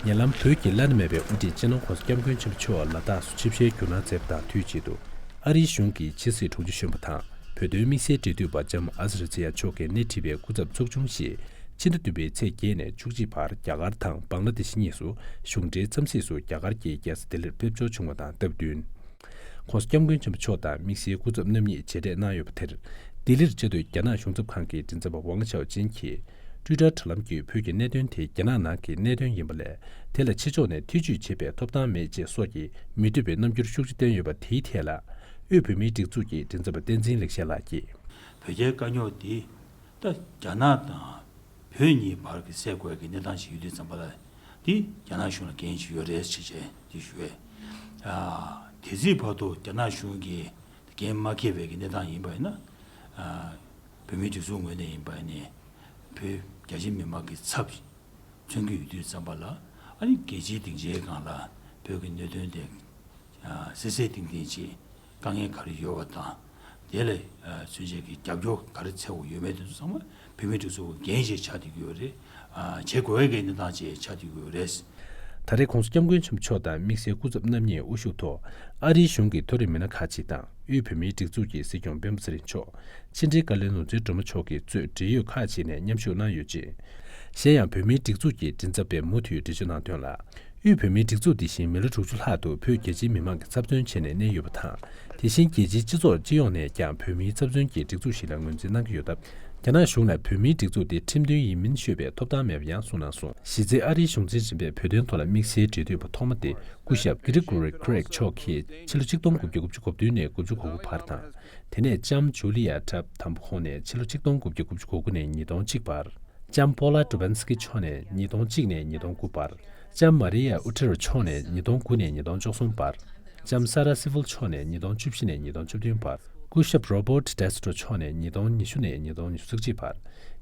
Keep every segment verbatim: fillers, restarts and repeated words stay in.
ཉེ་ལམ་བོད་ཀྱི་བླ་ན་མེད་པའི་དབུ་ཁྲིད་སྤྱི་ནོར་༸གོང་ས་༸སྐྱབས་མགོན་ཆེན་པོ་མཆོག་ལ་དྭགས་སུ་ཆིབས་ཞལ་བསྒྱུར་གནང་མཛད་པ་དང་དུས་གཅིག་ཏུ། ཨ་རིའི་གཞུང་གི་ཕྱི་སྲིད་དྲུང་ཆེ་གཞོན་པ་དང་བོད་དོན་དམིགས་བསལ་འབྲེལ་མཐུད་པ་ལྕམ་ཨ་ཟི་ར་ཛི་ཡ་མཆོག་གིས་སྣེ་ཁྲིད་པའི་སྐུ་ཚབ་ཚོགས་ཆུང་ཞིག་ཕྱི་ཟླ་བདུན་པའི་ཚེས་བརྒྱད་ནས་བཅུ་གཅིག་བར་རྒྱ་གར་དང་བང་ལ་དེ་ཤི་གཉིས་སུ་གཞུང་འབྲེལ་འཚམས་གཟིགས་སུ་རྒྱ་གར་གྱི་རྒྱལ་ས་ལྡི་ལིར་ཕེབས་འབྱོར་བྱུང་བ་དང་སྟབས་བསྟུན།༸གོང་ས་༸སྐྱབས་མགོན་ཆེན་པོ་མཆོག་དང་དམིགས་བསལ་སྐུ་ཚབ་རྣམ་གཉིས་མཇལ་འཕྲད་གནང་ཡོད་པ་དེར། ལྡི་ལིར་བཅའ་སྡོད་རྒྱ་ནག་གཞུང་ཚབ་ཁང་གི་མགྲིན་ཚབ་པ་ཝང་ཞའོ་ཅིན་གྱིས། ཊུའི་ཊར་དྲ་ལམ་བརྒྱུད་བོད་ཀྱི་གནད་དོན་དེ་རྒྱ་ནག་ནང་གི་གནད་དོན་ཡིན་པ་ལས། དེ་ལ་ཕྱི་ཕྱོགས་ནས་ཐེ་ཇུས་བྱེད་པའི་ཐོབ་ཐང་མེད་ཅེས་སོགས་ཀྱི་མི་འདོད་པའི་རྣམ་འགྱུར་ཤུགས་ཆེ་བསྟན་ཡོད་པ་དེའི་ཐད་ལ། དབུས་བོད་མིའི་སྒྲིག་འཛུགས་ཀྱི་མགྲིན་ཚབ་པ་བསྟན་འཛིན་ལེགས་བཤད་ལགས་ཀྱིས། བོད་རྒྱའི་དཀའ་རྙོག་འདི་ད་རྒྱ་ནག་དང་བོད་གཉིས་བར་གྱི་སེལ་དགོས་ཀྱི་གནས་སྟངས་ཤིག་ཡོད་དུས་ཙམ་པ་ལ། འདི་རྒྱ་ནག་གཞུང་ལ་འགན་ཞིག་ཡོད་རེད་ཅེས་བྱས་འདི་ཞུ་བས། ཨ། དེ་རྩིས་བར་དུ་རྒྱ་ནག་གཞུང་གིས་འགན་མ་འཁྱེར་བའི་གི་གནས་སྟངས་ཡིན་པ་ཡིན་ན། ཨ། བོད་མིའི་སྒྲིག་འཛུགས་ངོས་ནས་ཡིན་པ་ཡིན་ནའི་བོད་རྒྱ་ཆེ་མི་མང་གི་ཚབ་མཚོན་གྱི་ཡོད་དུས་ཙམ་པ་ལ། ཨ་ནི་རྒྱལ་སྤྱིའི་སྡིངས་ཆའི་སྒང་ལ་བོད་ཀྱི་གནད་དོན་དེ་ཨ་གསལ་གསལ་ཐིང་ཐིང་ཅིག་དཀའ་ངལ་ག་རེ་ཡོད་པ་དང་། དེ་ལ་ཨ་མཚོན་བྱེད་ཀྱི་རྒྱབ་སྐྱོར་ག་རེ་འཚོལ་དགོས་ཡོད་མེད་དེ་ཚོ་ཚང་མ་བོད་མིའི་སྒྲིག་འཛུགས་ཀྱི་འགན་ཞིག་ཆགས་བསྡད་ཀྱི་ཡོད་རེད། ཨ་བྱེད་དགོས་པའི་གནས་སྟངས་ཅིག་ཆགས་བསྡད་ཀྱི་ཡོད་རེད། ད་རེས་༸གོང་ས་༸སྐྱབས་མགོན་ཆེན་པོ་མཆོག་དང་དམིགས་བསལ་སྐུ་ཚབ་རྣམ་གཉིས་དབུ་བཞུགས་ཐོག་ཨ་རིའི་གཞུང་གི་མཐོ་རིམ་མི་སྣ་ཁག་ཅིག་དང་། དབུས་བོད་མིའི་སྒྲིག་འཛུགས་ཀྱི་སྲིད་སྐྱོང་སྤེན་པ་ཚེ་རིང་མཆོག་ཕྱི་འབྲེལ་བཀའ་བློན་ནོར་འཛིན་སྒྲོལ་མ་མཆོག་གིས་གཙོས་འབྲེལ་ཡོད་ཁག་ཅིག་ནས་མཉམ་ཞུགས་གནང་ཡོད་ཅིང་། གཞན་ཡང་བོད་མིའི་སྒྲིག་འཛུགས་ཀྱི་མགྲིན་ཚབ་པས་མུ་མཐུད་འགྲེལ་བརྗོད་གནང་དོན་ལ། དབུས་བོད་མིའི་སྒྲིག་འཛུགས་འདི་བཞིན་མི་ལོ་དྲུག་ཅུ་ལྷག་ཏུ་བོད་རྒྱ་ཆེའི་མི་མང་གི་ཚབ་མཚོན་བྱས་ནས་གནས་ཡོད་པ་དང་། དེ་བཞིན་རྒྱལ་སྤྱིའི་སྤྱི་ཚོགས་སྤྱི་ཡོངས་ནས་ཀྱང་བོད་མིའི་ཚབ་མཚོན་གྱི་སྒྲིག་འཛུགས་ཤིག་ལ་ངོས་འཛིན་གནང་གི་ཡོད་སྟབས། རྒྱ་ནག་གཞུང་ལ་བོད་མིའི་སྒྲིག་འཛུགས་དེ་ཁྲིམས་མཐུན་ཡིན་མིན་ཤོད་པའི་ཐོབ་ཐང་མེད་པ་ཡང་གསུངས་གནང་སོང་། གཞི་རྩའི་ཨ་རིའི་གཞུང་འཛིན་རིམ་པས་བོད་དོན་ཐོག་ལ་དམིགས་བསལ་འབྲེལ་མཐུད་པ་ཐོག་མ་དེ། སྐུ་ཞབས་Gregory Craig་མཆོག་གིས་ཕྱི་ལོ་ཆིག་སྟོང་དགུ་བརྒྱ་དགུ་བཅུ་གོ་བདུན་ནས་དགུ་བཅུ་གོ་དགུ་བར་དང་། དེ་ནས་ལྕམ་Julia Trapp དམ་པ་ཁོང་ནས་ཕྱི་ལོ་ཆིག་སྟོང་དགུ་བརྒྱ་དགུ་བཅུ་གོ་དགུ་ནས་ཉིས་སྟོང་གཅིག་བར། ལྕམ་Paula Drabinski མཆོག་ནས་ཉིས་སྟོང་གཅིག་ནས་ཉིས་སྟོང་དགུ་བར། ལྕམ་Maria Otero མཆོག་ནས་ཉིས་སྟོང་དགུ་ནས་ཉིས་སྟོང་བཅུ་གསུམ་བར། ལྕམ་Sarah Sewell མཆོག་ནས་ཉིས་སྟོང་བཅུ་བཞི་ནས་ཉིས་སྟོང་བཅུ་བདུན་བར། སྐུ་ཞབས་Robert Destro མཆོག་ནས་ཉིས་སྟོང་ཉི་ཤུ་ནས་ཉིས་སྟོང་ཉི་ཤུ་རྩ་གཅིག་བར།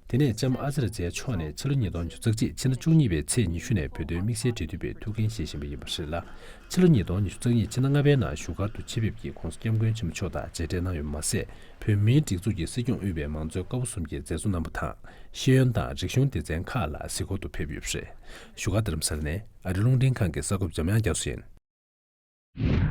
དེ་ནས་ལྕམ་ཨ་ཟེར་ཛེ་མཆོག་ནས་ཕྱི་ལོ་ཉིས་སྟོང་ཉི་ཤུ་རྩ་གཅིག་ཕྱི་ཟླ་བཅུ་གཉིས་པའི་ཚེས་ཉི་ཤུ་ནས་བོད་དོན་དམིགས་བསལ་འབྲེལ་མཐུད་པའི་ཐུགས་འགན་བཞེས་བཞིན་པ་ཡིན་པ་རེད་ལ། ཕྱི་ལོ་ཉིས་སྟོང་ཉི་ཤུ་རྩ་གཉིས་ཕྱི་ཟླ་ལྔ་པའི་ནང་བཞུགས་སྒར་དུ་ཆེད་ཕེབས་ཀྱིས་༸གོང་ས་༸སྐྱབས་མགོན་ཆེན་པོ་མཆོག་དང་མཇལ་འཕྲད་གནང་ཡོད་པ་མ་ཟད། བོད་མིའི་སྒྲིག་འཛུགས་ཀྱི་སྲིད་སྐྱོང་དབུས་པའི་མང་གཙོའི་ཀ་བ་གསུམ་གྱི་མཛད་གཙོ་རྣམ་པ་དང་། ཤེས་ཡོན་དང་རིག་གཞུང་སྡེ་ཚན་ཁག་ལ་གཟིགས་སྐོར་དུ་ཕེབས་ཡོད་པ་རེད། བཞུགས་སྒར་རྡ་རམ་ས་ལ་ནས་ཨ་རི་རླུང་འཕྲིན་ཁང་གི་གསར་འགོད་པ་འཇམ་དབྱངས་རྒྱ་མཚོ་ཡིན།